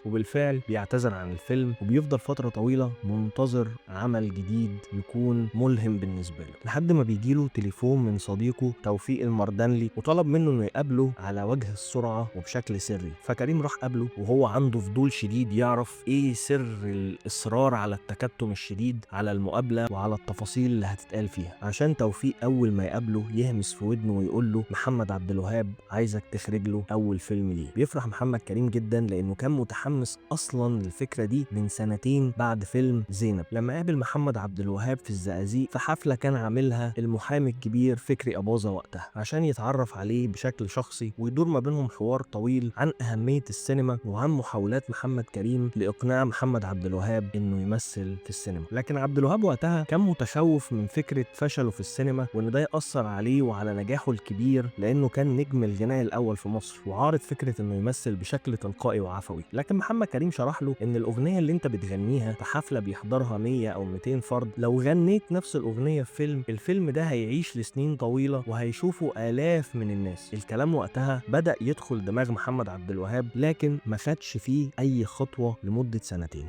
وبالفعل بيعتذر عن الفيلم وبيفضل فترة طويلة منتظر عمل جديد يكون ملهم بالنسبة له، لحد ما بيجيله تليفون من صديقه توفيق المردنلي وطلب منه انه يقابله على وجه السرعة وبشكل سري. فكريم راح قابله وهو عنده فضول شديد يعرف ايه سر الاصرار على التكتم الشديد على المقابلة وعلى التفاصيل اللي هتتقال فيها، عشان توفيق اول ما يقابله يهمس في ودنه ويقول له محمد عبد الوهاب عايزك تخرج له اول فيلم ليه. بيفرح محمد كريم جدا لانه كان متحمس اصلا للفكرة دي من سنتين بعد فيلم زينب، لما قابل محمد عبد الوهاب في الزقازيق في حفلة كان عاملها المحامي الكبير فكري أباظة وقتها، عشان يتعرف عليه بشكل شخصي ويدور ما بينهم حوار طويل عن أهمية السينما وعن محاولات محمد كريم لإقناع محمد عبد الوهاب إنه يمثل في السينما. لكن عبد الوهاب وقتها كان متخوف من فكرة فشله في السينما وإن ده يأثر عليه وعلى نجاحه الكبير، لأنه كان نجم الغناء الأول في مصر، وعارض فكرة إنه يمثل بشكل تلقائي وعفوي. لكن محمد كريم شرح له إن الأغنية اللي أنت بتغنيها في حفلة بيحضرها 100 أو 200 فرد، لو غنيت نفس الأغنية في فيلم، الفيلم ده هيعيش لسنين طويلة وهيشوفه آلاف من الناس. الكلام وقتها بدأ يدخل دماغ محمد عبد الوهاب، لكن ما خدش فيه أي خطوة لمدة سنتين.